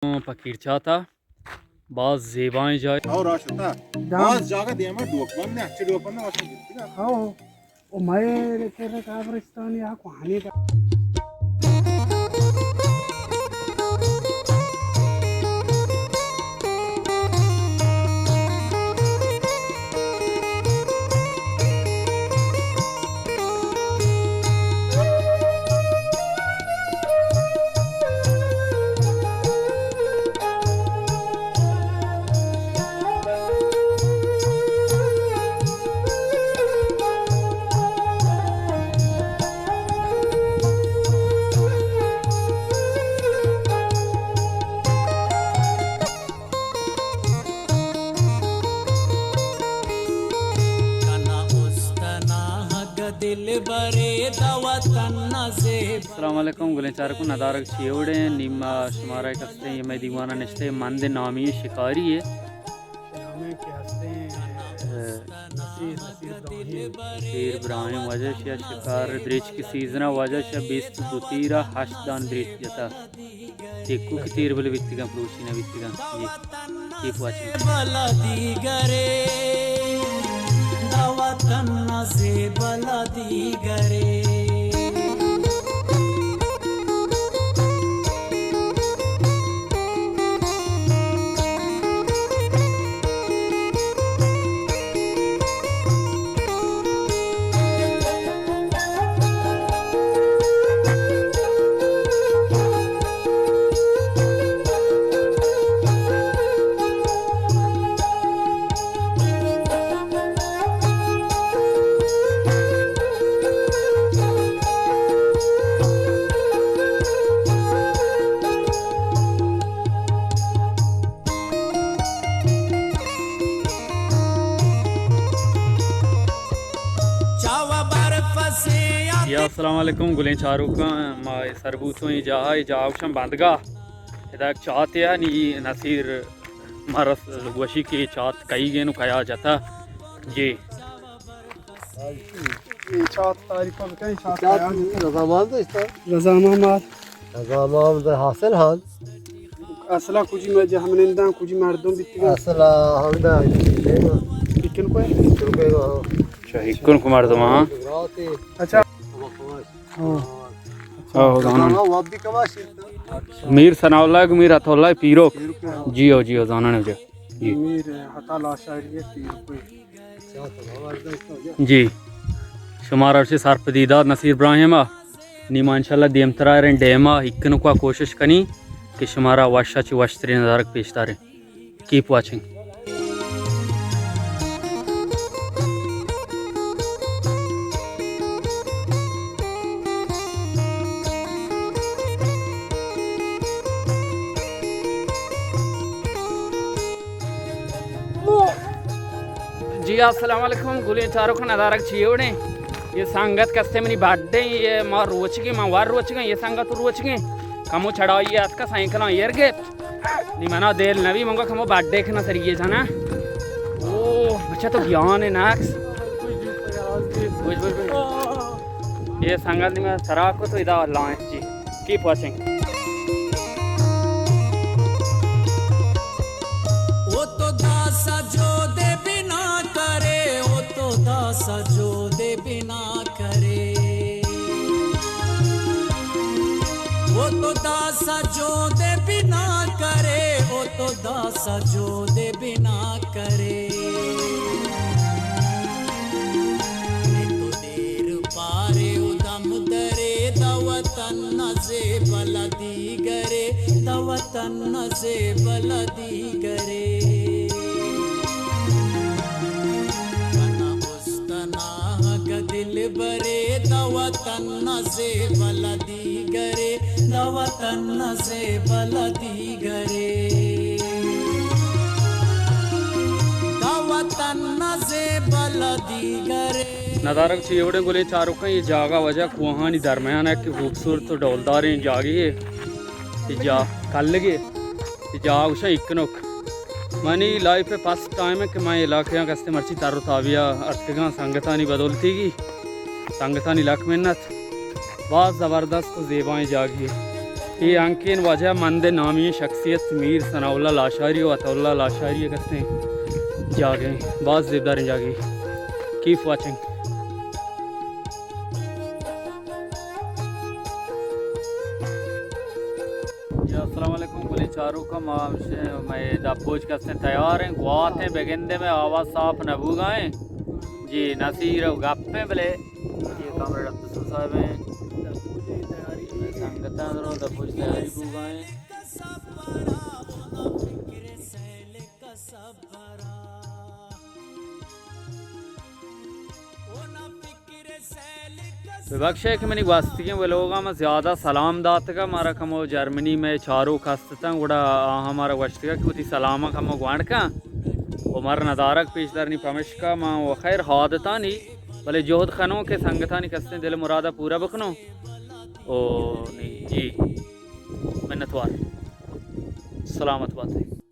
پکیر چاتا باز زیبائیں جاہ۔ او را شتا۔ دام۔ باز جاگہ دیما ڈوک بند نے، اچھے ڈوک بند نے، واسطے گرتی نا۔ ہاں۔ او مئے کرا قبرستان یا کوہانی کا۔ السلام علیکم، گلیں چاروکاں، ندارگ چی وڑیں؟ نی ما شمارا کستیں، یہ مئے دیوانا نشتے مند نامی شکاری ہے۔ نامے کہ ہستیں، نصیر، نصیر ابراہیم۔ نصیر ابراہیم، واجہ شیا شکار، دریچ کی سیزنا واجہ شیا بیست دو تیرا ہشت دان دریچ جتا۔ ٹیکو کی تیر بلے بیتگاں، پروشی نہ بیتگاں۔ جی۔ Keep watching. یا السلام علیکم، گلیں چاروکاں، ما سربوتوں اے جاہ، اے جاہ گوشاں بندگاہ۔ ادا یک چاتے ء، نی نصیر مارا گوشی کہ چات کئی گین و کیا جتا۔ جی۔ اے چات تعریف بکن، چات چات کیا؟ رضا محمد است۔ رضا محمد۔ رضا محمد حاصل ہان۔ اصلا کجی مجا ہمنندان، کجی مردم بیتگا؟ اصلا ہمدا بیکن کوئی؟ بیکن کوئی، ہاں۔ اچھا، ہکن کو مردم، ہاں۔ اچھا۔ ہاں۔ ہاں، زانان۔ میر ثناء اللہ، میر عطا اللہ پیروک۔ جی ہو، جی ہو، زانان ہو جا۔ جی۔ میر عطا اللہ شاعری ہے، پیروک۔ جی۔ شمارا وشی سرپدی دات نصیر ابراہیم ء۔ نی ما انشاءاللہ دیمترا ریں ڈیم ء ہکنکوا کوشش کنی کہ شمارا وش ء چہ وشترین نظارگ پیش داریں۔ Keep watching. جی السلام علیکم، گلیں چاروکاں ندارگ چی وڑیں؟ یہ سنگت کستے منی بڈیں، یہ ما روچگیں، ما ور روچگیں، یہ سنگت روچگیں۔ کمو چڑھائی اتکا سائیکلاں ایر گیت۔ نی منا دل نبی منگا کمو بڈے کنا سریے جانا۔ او بچہ تو گیان ناکس۔ Bush, Bush, Bush. یہ سنگت نی میں سرا کو تو ادا لائیں جی۔ Keep watching. او تو داسا جو دے بنا کرے، او تو داسا جو دے بنا کرے۔ او تو داسا جو دے بنا کرے، او تو داسا جو دے بنا کرے۔ تو دیر پارے او دم درے، دا وطن نزے بلدی گرے، دا وطن نزے بلدی گرے۔ کنا استناگ دلبرے، دا وطن نزے بلدی گرے، دا وطن نزے بلدی گرے، دا وطن نزے بلدی گرے۔ ندارگ چی وڑیں گلیں چاروکاں، یہ جاگہ واجہ کوہانی درمیان ہے کہ خوبصورت و ڈولداریں جاگہے۔ یہ جا کلگے، یہ جا گوشاں اکنک۔ منی لائف ء فرسٹ ٹائم ہے کہ من علاقے آں کستے مرچی تر و تابیا اتکگاں سنگتانی بدولتی گی، سنگتانی لک منت۔ باز زبردست و زیبائیں جاگہے۔ اے ہنکین واجہ مند نامی شخصیت میر ثناء اللہ لاشاری و عطا اللہ لاشاری ءِ کستیں جاگہ ایں، باز زیبداریں جاگہ۔ Keep watching. جی، السلام علیکم۔ بلے چاروکاں، ما ہمشے، مئے دپ بوج کستیں تیار ایں، گوات ایں، بگندے مئے آواز صاف نہ بوگا ایں۔ جی، نصیر و گپ ایں، بلے جی، کامریڈ عبدالسلام صاحب ایں۔ سنگتاں درو دپ بوج تیاری بوگا ایں۔ ببخشے کہ منی گوستگیں ولوگاں من زیادہ سلام داتگا، مارا کمو جرمنی مئے چاروک ہستتاں، گڑا آہاں مارا گوشتگا کہ وتی سلاماں کمو گوانڈ کن و مر ندارگ پیش دارنی، پمشکا من و خیر حادتانی، بلے جہد کنوں کہ سنگتانی کستیں دل مرادا پورا بکنوں۔ او نی، جی، منتوار۔ سلامت باتے۔